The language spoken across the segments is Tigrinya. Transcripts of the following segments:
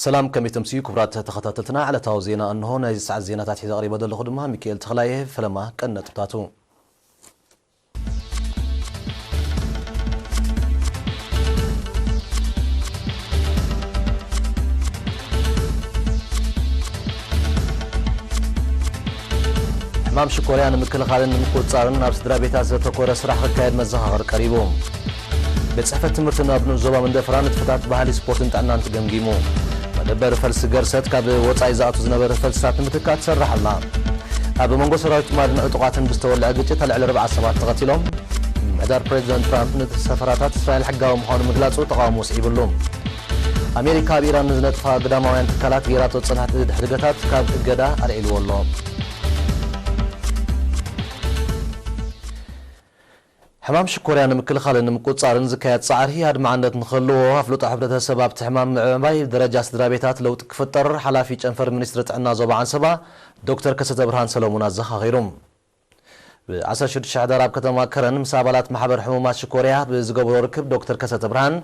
ሰላም፣ ከመይ ትምስዩ ክቡራት ተኸታተልትና? ዕለታዊ ዜና እንሆ። ናይዚ ሰዓት ዜናታት ሒዘ ቀሪበ ዘለኹ ድማ ሚካኤል ተኽላየ። ፈለማ ቀንዲ ነጥብታቱ። ሕማም ሽኮርያ ንምክልኻልን ንምቁጽጻርን ኣብ ስድራ ቤታት ዘተኮረ ስራሕ ክካየድ መዘኻኸሪ ቀሪቡ። ቤት ጽሕፈት ትምህርትን ኣብ ንኡስ ዞባ መንደፈራ ንጥፈታት ባህሊ፣ ስፖርትን ጥዕናን ተገምጊሙ። መደበር ፈልሲ ገርሰት ካብ ወጻኢ ዝኣቱ ዝነበረ ፈልስታት ንምትካእ ትሰርሕ ኣላ። ኣብ መንጎ ሰራዊት ማድን ዕጡቓትን ብዝተወልዐ ግጭት ልዕሊ ኣርብዓ ሰባት ተቐቲሎም። ምምሕዳር ፕሬዚደንት ትራምፕ ነቲ ሰፈራታት እስራኤል ሕጋዊ ምዃኑ ምግላጹ ተቓውሞ ስዒብሉ። ኣሜሪካ ኣብ ኢራን ንዝነጥፋ ግዳማውያን ትካላት ገይራቶ ዝጸንሐት ድሕድገታት ካብ እገዳ ኣልዒልዎ ኣሎ። ሕማም ሽኮርያ ንምክልኻልን ንምቁጽጻርን ዝካየድ ጻዕሪ ኣድማዕነት ንክህልዎ ኣፍልጦ ሕብረተሰብ ኣብቲ ሕማም ምዕባይ ደረጃ ስድራ ቤታት ለውጢ ክፍጠር ሓላፊ ጨንፈር ሚኒስትሪ ጥዕና ዞባ ዓንሰባ ዶክተር ከሰተ ብርሃን ሰለሙን ኣዘኻኺሩ። ብ16 ሕዳር ኣብ ከተማ ከረን ምስ ኣባላት ማሕበር ሕሙማት ሽኮርያ ብዝገበሮ ርክብ ዶክተር ከሰተ ብርሃን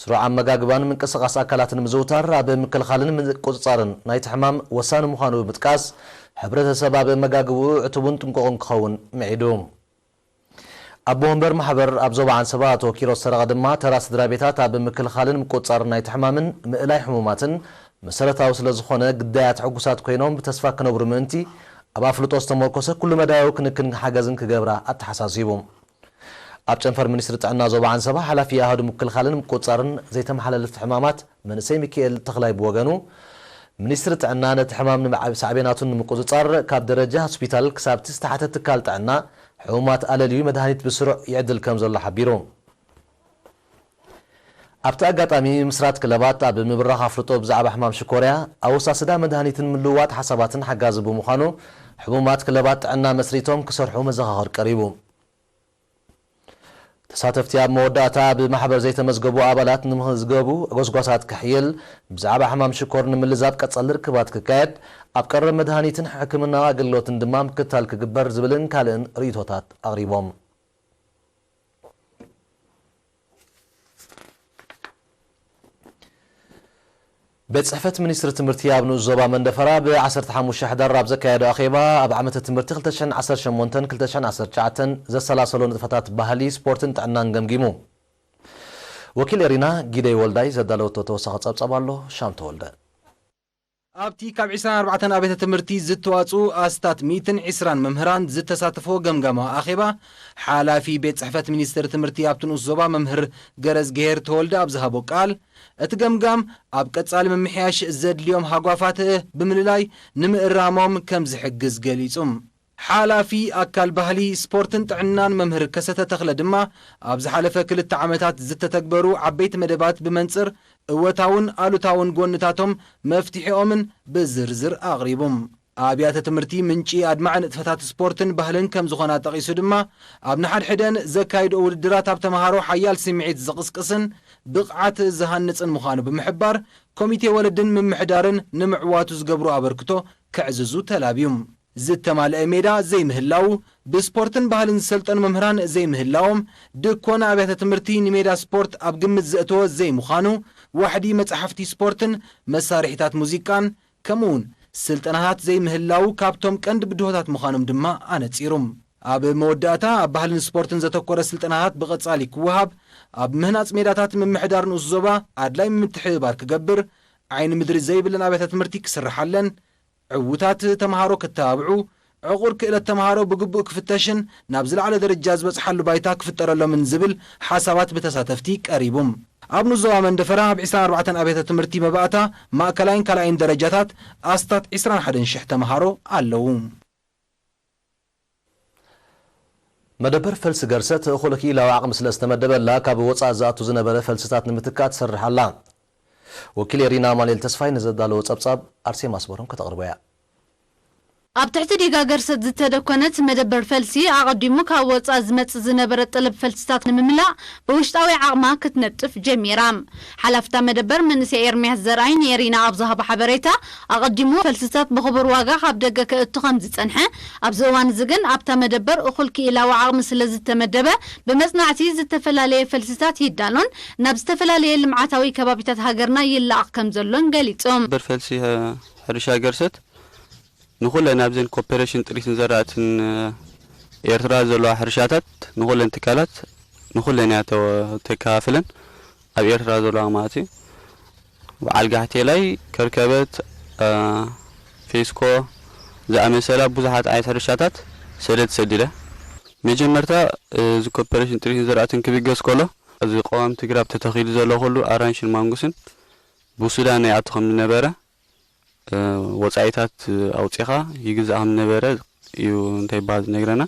ስሩዕ ኣመጋግባን ምንቅስቓስ ኣካላትን ምዝውታር ኣብ ምክልኻልን ምቁጽጻርን ናይቲ ሕማም ወሳኒ ምዃኑ ብምጥቃስ ሕብረተሰብ ኣብ ኣመጋግብኡ ዕቱብን ጥንቁቕን ክኸውን ምዒዱ። ኣቦ ወንበር ማሕበር ኣብ ዞባ ዓንሰባ ኣቶ ኪሮስ ሰረቐ ድማ ተራ ስድራ ቤታት ኣብ ምክልኻልን ምቁጽጻርን ናይቲ ሕማምን ምእላይ ሕሙማትን መሰረታዊ ስለ ዝኾነ ግዳያት ሕጉሳት ኮይኖም ብተስፋ ክነብሩ ምእንቲ ኣብ ኣፍልጦ ዝተመርኮሰ ኩሉ መዳያዊ ክንክን ሓገዝን ክገብራ ኣተሓሳሲቡ። ኣብ ጨንፈር ሚኒስትሪ ጥዕና ዞባ ዓንሰባ ሓላፊ ኣሃዱ ምክልኻልን ምቁጽጻርን ዘይተመሓላለፍቲ ሕማማት መንእሰይ ሚካኤል ተኽላይ ብወገኑ፣ ሚኒስትሪ ጥዕና ነቲ ሕማም ንምዓብ ሳዕቤናቱን ንምቁጽጻር ካብ ደረጃ ሆስፒታል ክሳብቲ ዝተሓተ ትካል ጥዕና ሕሙማት ኣለልዩ መድሃኒት ብስሩዕ ይዕድል ከም ዘሎ ሓቢሩ። ኣብቲ ኣጋጣሚ ምስራት ክለባት ኣብ ምብራኽ ኣፍልጦ ብዛዕባ ሕማም ሽኮርያ፣ ኣወሳስዳ መድሃኒትን ምልውዋጥ ሓሳባትን ሓጋዚ ብምዃኑ ሕሙማት ክለባት ጥዕና መስሪቶም ክሰርሑ መዘኻኸር ቀሪቡ። ተሳተፍቲ ኣብ መወዳእታ ብማሕበር ዘይተመዝገቡ ኣባላት ንምዝገቡ ጎስጓሳት ክሕይል፣ ብዛዕባ ሕማም ሽኮር ንምልዛብ ቀጻሊ ርክባት ክካየድ፣ ኣብ ቀረብ መድሃኒትን ሕክምናዊ ኣገልግሎትን ድማ ምክትታል ክግበር ዝብልን ካልእን ርእይቶታት ኣቕሪቦም። ቤት ጽሕፈት ሚኒስትሪ ትምህርቲ ኣብ ንኡስ ዞባ መንደፈራ ብ15 ሕዳር ኣብ ዘካየዶ ኣኼባ ኣብ ዓመተ ትምህርቲ ክልተ ሽሕን ዓሰርተ ሸሞንተን ክልተ ሽሕን ዓሰርተ ትሽዓተን ዘሰላሰሎ ንጥፈታት ባህሊ፣ ስፖርትን ጥዕናን ገምጊሙ። ወኪል ኤሪና ጊደይ ወልዳይ ዘዳለወቶ ተወሳኺ ጸብጻብ ኣሎ። ሻም ተወልደ። ኣብቲ ካብ ዕስራን ኣርባዕተን ኣብያተ ትምህርቲ ዝተዋጽኡ ኣስታት ሚእትን ዕስራን መምህራን ዝተሳተፎ ገምጋማዊ ኣኼባ፣ ሓላፊ ቤት ጽሕፈት ሚኒስትሪ ትምህርቲ ኣብቲ ንኡስ ዞባ መምህር ገረዝግሄር ተወልደ ኣብ ዝሃቦ ቃል፣ እቲ ገምጋም ኣብ ቀጻሊ ምምሕያሽ ዘድልዮም ሃጓፋት ብምልላይ ንምእራሞም ከም ዝሕግዝ ገሊጹ። ሓላፊ ኣካል ባህሊ፣ ስፖርትን ጥዕናን መምህር ከሰተ ተኽለ ድማ፣ ኣብ ዝሓለፈ ክልተ ዓመታት ዝተተግበሩ ዓበይቲ መደባት ብመንጽር እወታውን ኣሉታውን ጎንታቶም መፍትሒኦምን ብዝርዝር ኣቕሪቡ። ኣብያተ ትምህርቲ ምንጪ ኣድማዒ ንጥፈታት ስፖርትን ባህልን ከም ዝኾና ጠቒሱ ድማ፣ ኣብ ንሓድሕደን ዘካይድኦ ውድድራት ኣብ ተምሃሮ ሓያል ስምዒት ዝቕስቅስን ብቕዓት ዝሃንጽን ምዃኑ ብምሕባር፣ ኮሚቴ ወለድን ምምሕዳርን ንምዕዋቱ ዝገብሮ ኣበርክቶ ከዕዝዙ ተላብዩ። ዝተማልአ ሜዳ ዘይምህላዉ፣ ብስፖርትን ባህልን ዝሰልጠኑ መምህራን ዘይምህላዎም፣ ድኮን ኣብያተ ትምህርቲ ንሜዳ ስፖርት ኣብ ግምት ዘእተወ ዘይምዃኑ፣ ዋሕዲ መጻሕፍቲ ስፖርትን መሳርሒታት ሙዚቃን፣ ከምኡውን ስልጠናታት ዘይምህላዉ ካብቶም ቀንዲ ብድሆታት ምዃኖም ድማ ኣነጺሩ። ኣብ መወዳእታ፣ ኣብ ባህልን ስፖርትን ዘተኮረ ስልጠናታት ብቐጻሊ ክወሃብ፣ ኣብ ምህናጽ ሜዳታት ምምሕዳር ንኡስ ዞባ ኣድላይ ምትሕብባር ክገብር፣ ዓይኒ ምድሪ ዘይብለን ኣብያተ ትምህርቲ ክስርሓለን፣ ዕዉታት ተምሃሮ ክተባብዑ፣ ዕቑር ክእለት ተምሃሮ ብግቡእ ክፍተሽን ናብ ዝለዓለ ደረጃ ዝበጽሓሉ ባይታ ክፍጠረሎምን ዝብል ሓሳባት ብተሳተፍቲ ቀሪቡ። ኣብ ንኡስ ዞባ መንደፈራ ኣብ ዕስራን ኣርባዕተን ኣብያተ ትምህርቲ መባእታ ማእከላይን ካልኣይን ደረጃታት ኣስታት ዕስራን ሓደን ሽሕ ተምሃሮ ኣለዉ። መደበር ፈልሲ ገርሰት እኹል ክኢላዊ ዓቕሚ ስለ ዝተመደበላ፣ ካብ ወጻኢ ዝኣቱ ዝነበረ ፈልስታት ንምትካእ ትሰርሕ ኣላ። ወኪል ኤሪና ኣማኑኤል ተስፋይ ንዘዳለዎ ጸብጻብ ኣርሴማ ኣስመሮም ከተቕርቦ እያ። ኣብ ትሕቲ ዲጋ ገርሰት ዝተደኮነት መደበር ፈልሲ፣ ኣቐዲሙ ካብ ወጻኢ ዝመጽእ ዝነበረ ጠለብ ፈልስታት ንምምላእ ብውሽጣዊ ዓቕማ ክትነጥፍ ጀሚራ። ሓላፍታ መደበር መንእሰይ ኤርምያስ ዘርኣይ ንኤሪና ኣብ ዝሃቦ ሓበሬታ፣ ኣቐዲሙ ፈልስታት ብኽቡር ዋጋ ካብ ደገ ከእቱ ከም ዝጸንሐ፣ ኣብዚ እዋን እዚ ግን ኣብታ መደበር እኹል ክኢላዊ ዓቕሚ ስለ ዝተመደበ፣ ብመጽናዕቲ ዝተፈላለየ ፈልስታት ይዳሎን ናብ ዝተፈላለየ ልምዓታዊ ከባቢታት ሃገርና ይለኣኽ ከም ዘሎን ገሊጹ። መደበር ፈልሲ፣ እ፣ ሕርሻ ገርሰት ንኹለን ኣብዘን ኮፐሬሽን ጥሪትን ዘራእትን ኤርትራ ዘለዋ ሕርሻታት ንኹለን ትካላት ንኹለን እያ ተ-፣ ተከፋፍለን ኣብ ኤርትራ ዘለዋ ማለት እዩ። በዓል ጋሕቴላይ፣ ከርከበት፣ አ፣ ፌስኮ ዝኣመሰላ ብዙሓት ዓይነት ሕርሻታት ሰደድ ሰዲደ። መጀመርታ፣ እ፣ እዚ ኮፐሬሽን ጥሪትን ዘራእትን ክብገስ ከሎ፣ እዚ ቀዋምቲ ግራብ ተተኺሉ ዘሎ ኩሉ ኣራንሽን ማንጉስን ብሱዳን ይኣቱ ከም ዝነበረ፣ እ፣ ወጻኢታት ኣውጺኻ ይግዛእ ከም ዝነበረ እዩ እንታይ ይበሃል ዝነግረና።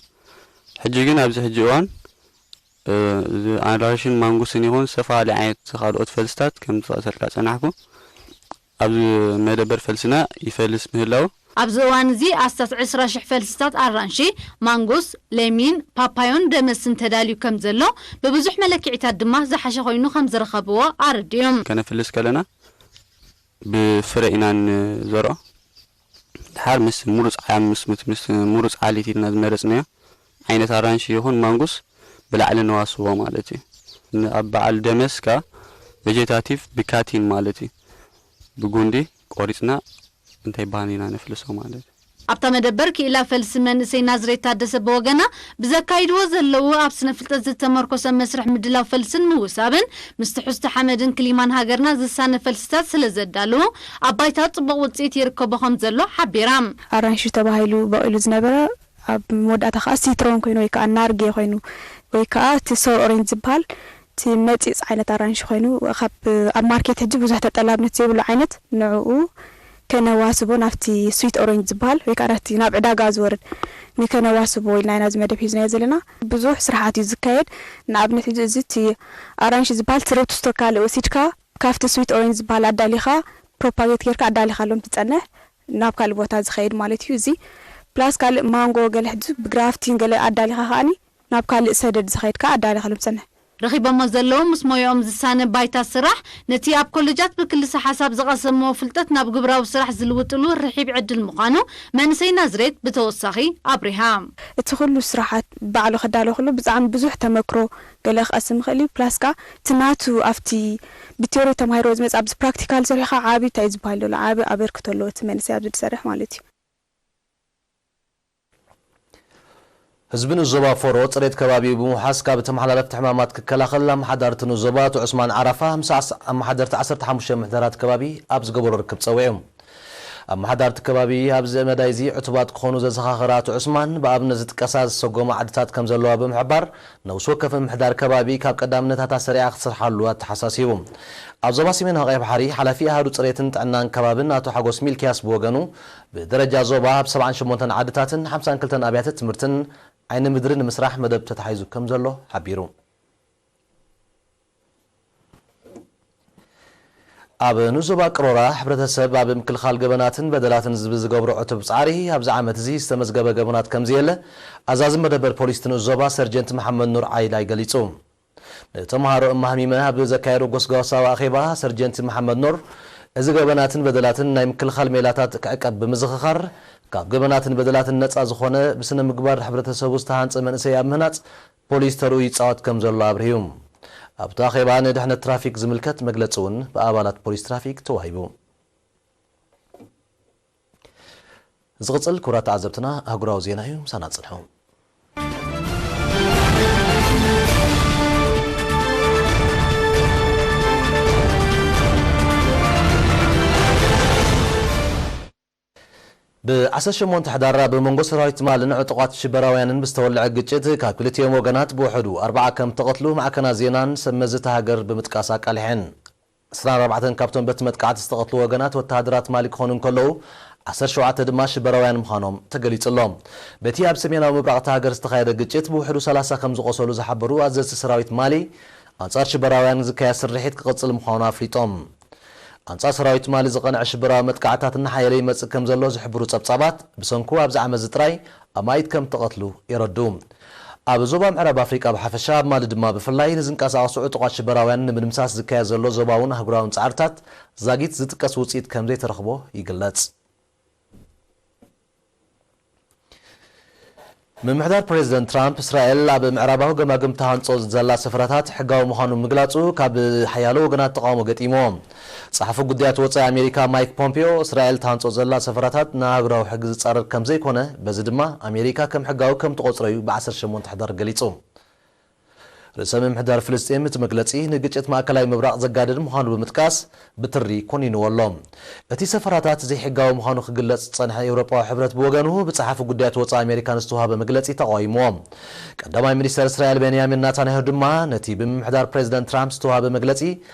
ሕጂ ግን ኣብዚ ሕጂ እዋን፣ እ፣ እዚ ኣራንሽን ማንጉስን ይኹን ዝተፈላለዩ ዓይነት ካልኦት ፈልስታት ከም ዝጠቐሰልካ ጸናሕኩ፣ ኣብዚ መደበር ፈልስና ይፈልስ ምህላው። ኣብዚ እዋን እዚ ኣስታት ዕስራ ሽሕ ፈልስታት ኣራንሺ፣ ማንጉስ፣ ለሚን፣ ፓፓዮን ደመስን ተዳልዩ ከም ዘሎ፣ ብብዙሕ መለክዒታት ድማ ዝሓሸ ኮይኑ ከም ዝረኸብዎ ኣረዲኦም። ከነፍልስ ከለና ብፍረ ኢና ንዘርኦ። ድሓር ምስ ምሩፅ ዓም-፣ ምስ፣ ምስ፣ ምስ ምሩፅ ዓሊት ኢልና ዝመረፅናዮ ዓይነት ኣራንሺ ይኹን ማንጉስ ብላዕሊ ነዋስቦ ማለት እዩ። ን-፣ ኣብ በዓል ደመስ ከኣ ቬጀታቲቭ ብካቲን ማለት እዩ። ብጉንዲ ቆሪፅና እንታይ ባህን ኢና ነፍልሶ ማለት እዩ። ኣብታ መደበር ክኢላ ፈልሲ መንእሰይ ናዝሬት ታደሰ ብወገና ብዘካይድዎ ዘለዉ ኣብ ስነ ፍልጠት ዝተመርኮሰ መስርሕ ምድላው ፈልስን ምውሳብን ምስ ትሕዝቶ ሓመድን ክሊማን ሃገርና ዝሳነ ፈልስታት ስለ ዘዳልዉ ኣብ ባይታ ጽቡቕ ውጽኢት ይርከቦ ከም ዘሎ ሓቢራ። ኣራንሺ ተባሂሉ በቒሉ ዝነበረ ኣብ መወዳእታ ከኣ ሲትሮን ኮይኑ ወይ ከኣ ናርጌ ኮይኑ ወይ ከኣ እቲ ሶር ኦሬንጅ ዝበሃል እቲ መጺጽ ዓይነት ኣራንሺ ኮይኑ ካብ ኣብ ማርኬት ሕጂ ብዙሕ ተጠላብነት ዘይብሉ ዓይነት ንዕኡ ከነዋስቦ ናብቲ ስዊት ኦሬንጅ ዝበሃል ወይ ከኣ ናብቲ ናብ ዕዳጋ ዝወርድ ንከነዋስቦ ኢልና ኢና እዚ መደብ ሒዝናዮ ዘለና። ብዙሕ ስራሓት እዩ ዝካየድ። ንኣብነት ሕጂ እዚ እቲ ኣራንሺ ዝበሃል እቲ ሩት ስቶክ ካልእ ወሲድካ ካብቲ ስዊት ኦሬንጅ ዝበሃል ኣዳሊኻ ፕሮፓጌት ጌርካ ኣዳሊኻሎም ትጸንሕ ናብ ካልእ ቦታ ዝኸይድ ማለት እዩ። እዚ ፕላስ ካልእ ማንጎ ገለ ሕጂ ብግራፍቲን ገለ ኣዳሊኻ ከኣኒ ናብ ካልእ ሰደድ ዝኸይድ ከኣ ኣዳሊኻሎም ትጸንሕ። ረኺቦሞ ዘለዉ ምስ ሞያኦም ዝሳነ ባይታ ስራሕ፣ ነቲ ኣብ ኮለጃት ብክልሰ ሓሳብ ዝቐሰምዎ ፍልጠት ናብ ግብራዊ ስራሕ ዝልውጥሉ ርሒብ ዕድል ምዃኑ መንእሰይ ናዝሬት ብተወሳኺ ኣብሪሃ። እቲ ኩሉ ስራሓት ባዕሉ ከዳሎ ከሎ ብጣዕሚ ብዙሕ ተመክሮ ገለ ክቐስም ይኽእል እዩ። ፕላስ ከኣ እቲ ናቱ ኣብቲ ብቲዮሪ ተማሂሮ ዝመጽእ ኣብዚ ፕራክቲካል ሰሪሕኻ ዓቢ እንታይ እዩ ዝበሃል ዘሎ፣ ዓቢ ኣበርክቶ ኣለዎ እቲ መንእሰይ ኣብዚ ዝሰርሕ ማለት እዩ። ህዝቢ ንዞባ ፎሮ ጽሬት ከባቢኡ ብምውሓስ ካብ ተመሓላለፍቲ ሕማማት ክከላኸል ኣመሓዳሪ እቲ ንዞባ ኣቶ ዑስማን ዓራፋ ምስ ኣስ-፣ ኣመሓደርቲ ዓሰርተ ሓሙሽተ ምሕደራት ከባቢ ኣብ ዝገበሮ ርክብ ጸዊዑ። ኣመሓዳርቲ ከባቢ ኣብዚ መዳይ እዚ ዕቱባት ክኾኑ ዘዘኻኸረ ኣቶ ዑስማን፣ ብኣብነት ዝጥቀሳ ዝሰጎማ ዓድታት ከም ዘለዋ ብምሕባር፣ ነብሲ ወከፍ ምምሕዳር ከባቢ ካብ ቀዳምነታታ ሰሪዓ ክትሰርሓሉ ኣተሓሳሲቡ። ኣብ ዞባ ሰሜናዊ ቀይሕ ባሕሪ ሓላፊ ኣሃዱ ጽሬትን ጥዕናን ከባብን ኣቶ ሓጎስ ሚልክያስ ብወገኑ፣ ብደረጃ ዞባ ኣብ ሰብዓን ሸሞንተን ዓድታትን ሓምሳን ክልተን ኣብያተ ትምህርትን ዓይኒ ምድሪ ንምስራሕ መደብ ተታሒዙ ከም ዘሎ ሓቢሩ። ኣብ ንኡስ ዞባ ቅሮራ፣ ሕብረተሰብ ኣብ ምክልኻል ገበናትን በደላትን ዝብል ዝገብሮ ዕቱብ ጻዕሪ፣ ኣብዚ ዓመት እዚ ዝተመዝገበ ገበናት ከም ዘየለ፣ ኣዛዚ መደበር ፖሊስ እቲ ንኡስ ዞባ ሰርጀንት መሓመድ ኑር ዓይላይ ገሊጹ። ንተምሃሮ እማህሚመ ኣብ ዘካየዶ ጎስጓሳዊ ኣኼባ፣ ሰርጀንት መሓመድ ኑር፣ እዚ ገበናትን በደላትን ናይ ምክልኻል ሜላታት ክዕቀብ ብምዝኽኻር፣ ካብ ገበናትን በደላትን ነጻ ዝኾነ፣ ብስነ ምግባር ሕብረተሰቡ ዝተሃንጸ መንእሰይ ኣብ ምህናጽ ፖሊስ ተርኡ ይጻወት ከም ዘሎ ኣብሪሁ። ኣብቲ ኣኼባ ንድሕነት ትራፊክ ዝምልከት መግለጺ እውን ብኣባላት ፖሊስ ትራፊክ ተዋሂቡ። ዝቕጽል ክቡራት ተዓዘብትና ኣህጉራዊ ዜና እዩ፣ ምሳና ጽንሑ። ብ ዓሰርተ ሸሞንተ ሕዳር ኣብ መንጎ ሰራዊት ማልን ዕጡቓት ሽበራውያንን ብዝተወልዐ ግጭት ካብ ክልቲኦም ወገናት ብውሕዱ ኣርባዓ ከም ተቐትሉ ማዕከናት ዜናን ሰብ መዚ እታ ሃገር ብምጥቃስ ኣቃሊሐን። ዕስራን ኣርባዕተን ካብቶም በቲ መጥቃዕቲ ዝተቐትሉ ወገናት ወተሃደራት ማሊ ክኾኑ እንከለዉ፣ ዓሰርተ ሸውዓተ ድማ ሽበራውያን ምዃኖም ተገሊጹ ኣሎ። በቲ ኣብ ሰሜናዊ ምብራቕ እታ ሃገር ዝተኻየደ ግጭት ብውሕዱ ሰላሳ ከም ዝቖሰሉ ዝሓበሩ ኣዘዝቲ ሰራዊት ማሊ፣ ኣንጻር ሽበራውያን ዝካየድ ስርሒት ክቕጽል ምዃኑ ኣፍሊጦም። ኣንጻር ሰራዊት ማሊ ዝቐንዐ ሽበራዊ መጥቃዕታት እናሓየለ ይመጽእ ከም ዘሎ ዝሕብሩ ጸብጻባት፣ ብሰንኩ ኣብዚ ዓመት እዚ ጥራይ ኣማኢት ከም ተቐትሉ የረድኡ። ኣብ ዞባ ምዕራብ ኣፍሪቃ ብሓፈሻ፣ ኣብ ማሊ ድማ ብፍላይ፣ ንዝንቀሳቐሱ ዕጡቓት ሽበራውያን ንምድምሳስ ዝካየድ ዘሎ ዞባውን ኣህጉራውን ጻዕርታት ዛጊት ዝጥቀስ ውጽኢት ከም ዘይተረኽቦ ይግለጽ። ምምሕዳር ፕሬዚደንት ትራምፕ፣ እስራኤል ኣብ ምዕራባዊ ገማግም ተሃንጾ ዘላ ሰፈራታት ሕጋዊ ምዃኑ ምግላጹ ካብ ሓያሎ ወገናት ተቓውሞ ገጢምዎ። ጸሓፊ ጉዳያት ወጻኢ ኣሜሪካ ማይክ ፖምፒዮ፣ እስራኤል ተሃንጾ ዘላ ሰፈራታት ንኣህጉራዊ ሕጊ ዝጻረር ከም ዘይኮነ፣ በዚ ድማ ኣሜሪካ ከም ሕጋዊ ከም ትቖጽሮ'ዩ ብዓሰርተ ሸሞንተ ሕዳር ገሊጹ። ርእሰ ምምሕዳር ፍልስጤም እቲ መግለጺ ንግጭት ማእከላይ ምብራቕ ዘጋድድ ምዃኑ ብምጥቃስ ብትሪ ኮኒንዎ ኣሎ። እቲ ሰፈራታት ዘይሕጋዊ ምዃኑ ክግለጽ ዝጸንሐ ኤውሮጳዊ ሕብረት ብወገኑ ብጸሓፊ ጉዳያት ወጻኢ ኣሜሪካ ንዝተዋህበ መግለጺ ተቓዊምዎ። ቀዳማይ ሚኒስተር እስራኤል ቤንያሚን ናታንያሁ ድማ ነቲ ብምምሕዳር ፕሬዚደንት ትራምፕ ዝተዋህበ መግለጺ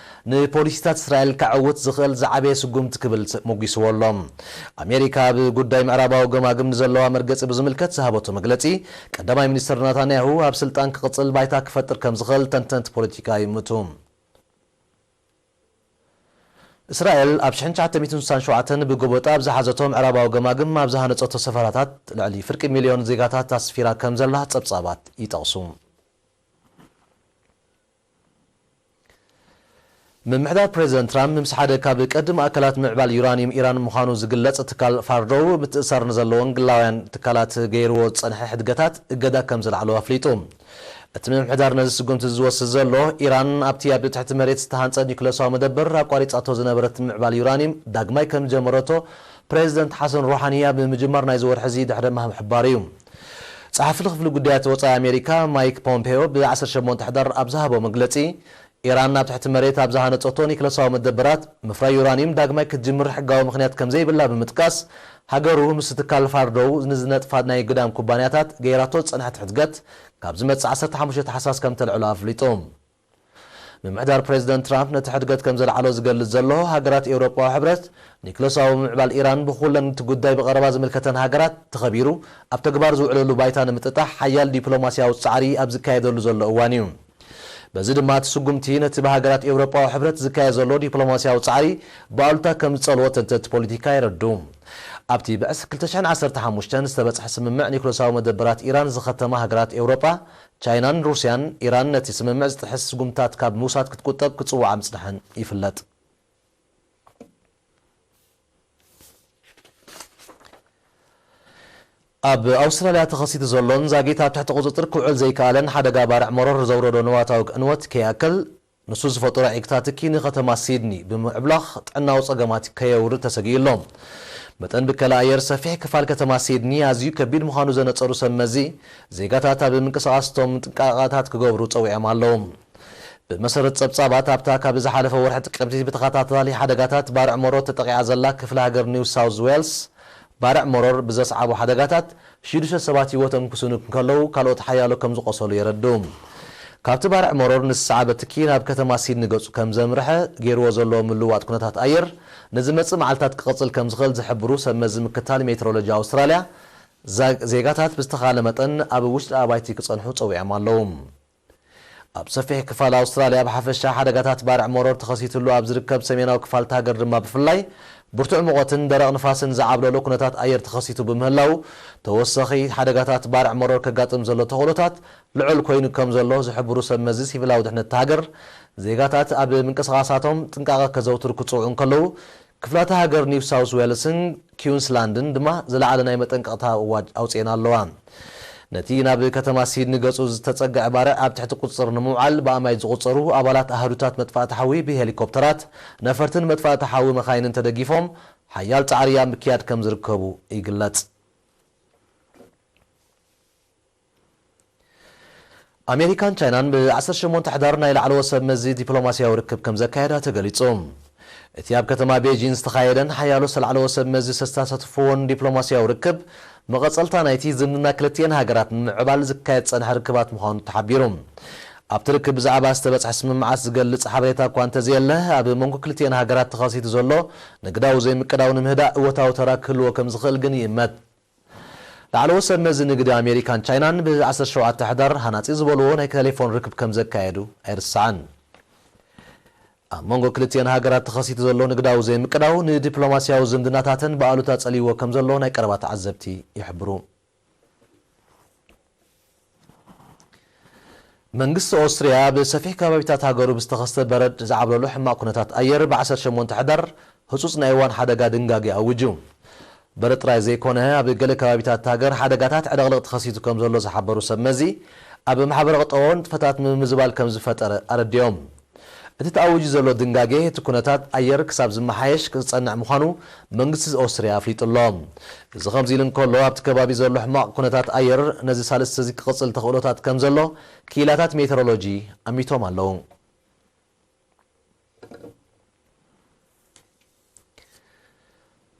ንፖሊሲታት እስራኤል ከዕውት ዝኽእል ዝዓበየ ስጉምቲ ክብል ሞጒስዎ ኣሎ። ኣሜሪካ ኣብ ጉዳይ ምዕራባዊ ገማግም ንዘለዋ መርገጺ ብዝምልከት ዝሃበቶ መግለጺ፣ ቀዳማይ ሚኒስተር ናታንያሁ ኣብ ስልጣን ክቕጽል ባይታ ክፈጥር ከም ዝኽእል ተንተንቲ ፖለቲካ ይእምቱ። እስራኤል ኣብ ሽሕን ትሽዓተ ሚእትን ስሳን ሸውዓተን ብጎበጣ ኣብ ዝሓዘቶ ምዕራባዊ ገማግም ኣብ ዝሃነጸቶ ሰፈራታት ልዕሊ ፍርቂ ሚልዮን ዜጋታት ኣስፊራ ከም ዘላ ጸብጻባት ይጠቕሱ። ምምሕዳር ፕሬዚደንት ትራምፕ ምስ ሓደ ካብ ቀድሚ ኣካላት ምዕባል ዩራኒየም ኢራን ምዃኑ ዝግለጽ ትካል ፋርዶው ምትእሳር ንዘለዎን ግላውያን ትካላት ገይርዎ ዝጸንሐ ሕድገታት እገዳ ከም ዘልዓሎ ኣፍሊጡ። እቲ ምምሕዳር ነዚ ስጉምቲ ዝወስድ ዘሎ፣ ኢራን ኣብቲ ኣብ ትሕቲ መሬት ዝተሃንጸ ኒውክለሳዊ መደበር ኣቋሪጻቶ ዝነበረት ምዕባል ዩራኒየም ዳግማይ ከም ዝጀመረቶ ፕሬዚደንት ሓሰን ሩሓኒ ኣብ ምጅማር ናይዚ ወርሒ እዚ ድሕሪ ምሕባሩ እዩ። ጸሓፊ ክፍሊ ጉዳያት ወጻኢ ኣሜሪካ ማይክ ፖምፔዮ ብ ዓሰርተ ሸሞንተ ሕዳር ኣብ ዝሃቦ መግለጺ፣ ኢራን ኣብ ትሕቲ መሬት ኣብ ዝሃነጸቶ ኒክለሳዊ መደበራት ምፍራይ ዩራኒየም ዳግማይ ክትጅምር ሕጋዊ ምኽንያት ከም ዘይብላ ብምጥቃስ፣ ሃገሩ ምስ ትካል ፋርዶው ንዝነጥፋ ናይ ግዳም ኩባንያታት ገይራቶ ዝጸንሐት ሕድገት ካብ ዝመጽእ ዓሰርተ ሓሙሽተ ታሕሳስ ከም ተልዕሎ ኣፍሊጡ። ምምሕዳር ፕሬዚደንት ትራምፕ ነቲ ሕድገት ከም ዘልዓሎ ዝገልጽ ዘሎ፣ ሃገራት ኤውሮጳዊ ሕብረት ኒክለሳዊ ምዕባል ኢራን ብኹለን እቲ ጉዳይ ብቐረባ ዝምልከተን ሃገራት ተኸቢሩ ኣብ ተግባር ዝውዕለሉ ባይታ ንምጥጣሕ ሓያል ዲፕሎማስያዊ ጻዕሪ ኣብ ዝካየደሉ ዘሎ እዋን እዩ። በዚ ድማ እቲ ስጉምቲ ነቲ ብሃገራት ኤውሮጳዊ ሕብረት ዝካየድ ዘሎ ዲፕሎማስያዊ ጻዕሪ ብኣሉታ ከም ዝጸልዎ ተንተንቲ ፖለቲካ የረድኡ። ኣብቲ ብዕስ ክልተ ሽሕን ዓሰርተ ሓሙሽተን ዝተበጽሐ ስምምዕ ኒውክለሳዊ መደበራት ኢራን ዝኸተማ ሃገራት ኤውሮጳ፣ ቻይናን ሩስያን፣ ኢራን ነቲ ስምምዕ ዝጥሕስ ስጉምታት ካብ ምውሳድ ክትቁጠብ ክጽውዓ ምጽንሐን ይፍለጥ። ኣብ ኣውስትራልያ ተኸሲቱ ዘሎን ዛጊት ኣብ ትሕቲ ቁጽጽር ክውዕል ዘይከኣለን ሓደጋ ባርዕ መሮር ዘውረዶ ንዋታዊ ዕንወት ከይኣክል፣ ንሱ ዝፈጠሮ ዒግታ ትኪ ንከተማ ሲድኒ ብምዕብላኽ ጥዕናዊ ጸገማት ከየውርድ ተሰጊኡ ኣሎ። መጠን ብከላ ኣየር ሰፊሕ ክፋል ከተማ ሲድኒ ኣዝዩ ከቢድ ምዃኑ ዘነጸሩ ሰብ መዚ፣ ዜጋታት ኣብ ምንቅስቓስቶም ጥንቃቐታት ክገብሩ ጸዊዖም ኣለዉ። ብመሰረት ጸብጻባት፣ ኣብታ ካብ ዝሓለፈ ወርሒ ጥቅምቲ ብተኸታታሊ ሓደጋታት ባርዕ መሮር ተጠቒዓ ዘላ ክፍለ ሃገር ኒው ሳውዝ ዌልስ፣ ባርዕ መሮር ብዘስዓቦ ሓደጋታት ሽዱሽተ ሰባት ህይወቶም ክስኑ እንከለዉ፣ ካልኦት ሓያሎ ከም ዝቖሰሉ የረድኡ። ካብቲ ባርዕ መሮር ንዝሰዓበ ትኪ ናብ ከተማ ሲድኒ ገጹ ከም ዘምርሐ ገይርዎ ዘሎ ምልውዋጥ ኩነታት ኣየር ንዝመጽእ መዓልታት ክቕጽል ከም ዝኽእል ዝሕብሩ ሰብ መዚ ምክታል ሜትሮሎጂ ኣውስትራልያ፣ ዛ-፣ ዜጋታት ብዝተኻለ መጠን ኣብ ውሽጢ ኣባይቲ ክጸንሑ ጸዊዖም ኣለዉ። ኣብ ሰፊሕ ክፋል ኣውስትራልያ ብሓፈሻ ሓደጋታት ባርዕ መሮር ተኸሲትሉ ኣብ ዝርከብ ሰሜናዊ ክፋል እታ ሃገር ድማ ብፍላይ ብርቱዕ ሙቐትን ደረቕ ንፋስን ዝዓብለሎ ኩነታት ኣየር ተኸሲቱ ብምህላው፣ ተወሳኺ ሓደጋታት ባርዕ መሮር ከጋጥም ዘሎ ተኽእሎታት ልዑል ኮይኑ ከም ዘሎ ዝሕብሩ ሰብ መዚ ሲቪላዊ ድሕነት እታ ሃገር፣ ዜጋታት ኣብ ምንቅስቓሳቶም ጥንቃቐ ከዘውትሩ ክጽውዑ እንከለዉ፣ ክፍላተ ሃገር ኒው ሳውስ ዌልስን ኪውንስላንድን ድማ ዝለዓለ ናይ መጠንቀቕታ እዋጅ ኣውጺኤን ኣለዋ። ነቲ ናብ ከተማ ሲድኒ ገጹ ዝተጸግዐ ባርዕ ኣብ ትሕቲ ቁጽጽር ንምውዓል ብኣማኢት ዝቑጸሩ ኣባላት ኣሃዱታት መጥፋእቲ ሓዊ ብሄሊኮፕተራት፣ ነፈርትን መጥፋእቲ ሓዊ መኻይንን ተደጊፎም ሓያል ጻዕሪ ኣብ ምክያድ ከም ዝርከቡ ይግለጽ። ኣሜሪካን ቻይናን ብ ዓሰርተ ሸሞንተ ሕዳር ናይ ላዕለዎት ሰብ መዚ ዲፕሎማስያዊ ርክብ ከም ዘካየዳ ተገሊጹ። እቲ ኣብ ከተማ ቤጂን ዝተኻየደን ሓያሎ ላዕለዎት ሰብ መዚ ዝተሳተፍዎን ዲፕሎማስያዊ ርክብ፣ መቐጸልታ ናይቲ ዝምድና ክልቲኤን ሃገራት ንምዕባል ዝካየድ ዝጸንሐ ርክባት ምዃኑ ተሓቢሩ። ኣብቲ ርክብ ብዛዕባ ዝተበጽሐ ስምምዓት ዝገልጽ ሓበሬታ እኳ እንተዘየለ፣ ኣብ መንጎ ክልቲኤን ሃገራት ተኸሲቱ ዘሎ ንግዳዊ ዘይምቅዳው ንምህዳእ እወታዊ ተራ ክህልዎ ከም ዝኽእል ግን ይእመት። ላዕለዎት ሰብ መዚ ንግዲ ኣሜሪካን ቻይናን ብ ዓሰርተ ሸውዓተ ሕዳር ሃናጺ ዝበልዎ ናይ ቴሌፎን ርክብ ከም ዘካየዱ ኣይርሳዕን። ኣብ መንጎ ክልቲኤን ሃገራት ተኸሲቱ ዘሎ ንግዳዊ ዘይምቅዳው ንዲፕሎማስያዊ ዝምድናታተን ብኣሉታ ጸልይዎ ከም ዘሎ ናይ ቀረባ ተዓዘብቲ ይሕብሩ። መንግስቲ ኦስትርያ ኣብ ሰፊሕ ከባቢታት ሃገሩ ብዝተኸስተ በረድ ዝዓብለሉ ሕማቕ ኩነታት ኣየር ብ ዓሰርተ ሸሞንተ ሕዳር ህጹጽ ናይ እዋን ሓደጋ ድንጋጌ ኣዊጁ። በረድ ጥራይ ዘይኮነ፣ ኣብ ገለ ከባቢታት ሃገር ሓደጋታት ዕልቕልቕ ተኸሲቱ ከም ዘሎ ዝሓበሩ ሰብ መዚ፣ ኣብ ማሕበረ ቁጠባዊ ንጥፈታት ምምዝባል ከም ዝፈጠረ ኣረዲኦም። እቲ ተኣዊጁ ዘሎ ድንጋጌ፣ እቲ ኩነታት ኣየር ክሳብ ዝመሓየሽ ክጸንዕ ምዃኑ መንግስቲ ኦስትርያ ኣፍሊጡ ኣሎ። እዚ ከምዚ ኢሉ እንከሎ፣ ኣብቲ ከባቢ ዘሎ ሕማቕ ኩነታት ኣየር ነዚ ሳልስቲ እዚ ክቕጽል ተኽእሎታት ከም ዘሎ ክኢላታት ሜትሮሎጂ ኣሚቶም ኣለዉ።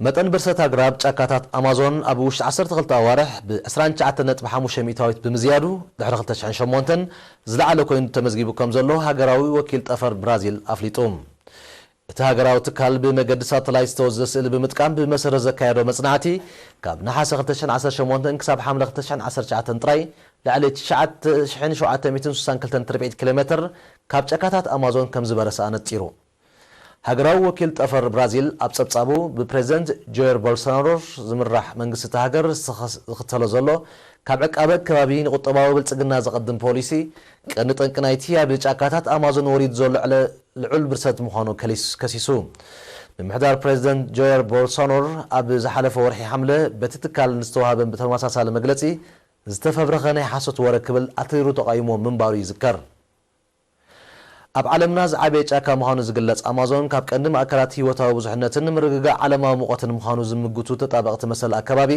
መጠን ብርሰት ኣግራብ ጫካታት ኣማዞን ኣብ ውሽጢ ዓሰርተ ክልተ ኣዋርሕ ብ ዕስራን ትሽዓተን ነጥቢ ሓሙሽተ ሚእታዊት ብምዝያዱ፣ ድሕሪ ክልተ ሽሕን ሸሞንተን ዝለዓለ ኮይኑ ተመዝጊቡ ከም ዘሎ ሃገራዊ ወኪል ጠፈር ብራዚል ኣፍሊጡ። እቲ ሃገራዊ ትካል ብመገዲ ሳተላይት ዝተወስደ ስእሊ ብምጥቃም ብመሰረት ዘካየዶ መጽናዕቲ፣ ካብ ነሓሰ ክልተ ሽሕን ዓሰርተ ሸሞንተን ክሳብ ሓምለ ክልተ ሽሕን ዓሰርተ ትሽዓተን ጥራይ ልዕሊ ትሽዓተ ሽሕን ሸውዓተ ሚእትን ስሳን ክልተን ትርብዒት ኪሎ ሜትር ካብ ጫካታት ኣማዞን ከም ዝበረሰ ኣነጺሩ። ሃገራዊ ወኪል ጠፈር ብራዚል ኣብ ጸብጻቡ፣ ብፕሬዝደንት ጆየር ቦልሶናሮ ዝምራሕ መንግስቲ እታ ሃገር ዝተኸስ-፣ ዝኽተሎ ዘሎ ካብ ዕቃበ ከባቢ ንቁጠባዊ ብልጽግና ዘቐድም ፖሊሲ፣ ቀንዲ ጠንቂ ናይቲ ኣብ ጫካታት ኣማዞን ወሪዱ ዘሎ ዕለ-፣ ልዑል ብርሰት ምዃኑ ከሊስ-፣ ከሲሱ። ምምሕዳር ፕሬዝደንት ጆየር ቦልሶናሮ ኣብ ዝሓለፈ ወርሒ ሓምለ በቲ ትካል ንዝተዋህበን ብተመሳሳሊ መግለጺ ዝተፈብረኸ ናይ ሓሶት ወረ ክብል ኣትሪሩ ተቓይሞ ምንባሩ ይዝከር። ኣብ ዓለምና ዝዓበየ ጫካ ምዃኑ ዝግለጽ ኣማዞን፣ ካብ ቀንዲ ማእከላት ህይወታዊ ብዙሕነትን ምርግጋእ ዓለማዊ ሙቐትን ምዃኑ ዝምግቱ ተጣበቕቲ መሰል ኣከባቢ፣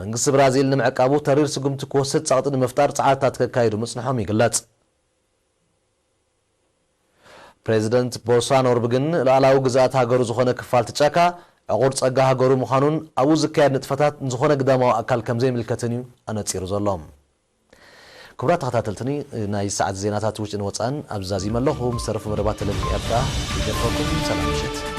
መንግስቲ ብራዚል ንምዕቃቡ ተሪር ስጉምቲ ክወስድ ጸቕጢ ንምፍጣር ጻዕርታት ከካይዱ ምጽንሖም ይግለጽ። ፕሬዚደንት ቦልሶናሮ ግን፣ ሉዓላዊ ግዝኣት ሃገሩ ዝኾነ ክፋል እቲ ጫካ፣ ዕቑር ጸጋ ሃገሩ ምዃኑን ኣብኡ ዝካየድ ንጥፈታት ንዝኾነ ግዳማዊ ኣካል ከም ዘይምልከትን እዩ ኣነጺሩ ዘሎ። ክቡራት ተኸታተልትኒ፣ ናይ ሰዓት ዜናታት ውሽጥን ወጻእን ኣብዚ ዛዚመ ኣለኹ። ምስ ተረፉ መደባት ቴሌቪዥን ኤርትራ ይደርፈኩም። ሰላም ምሽት።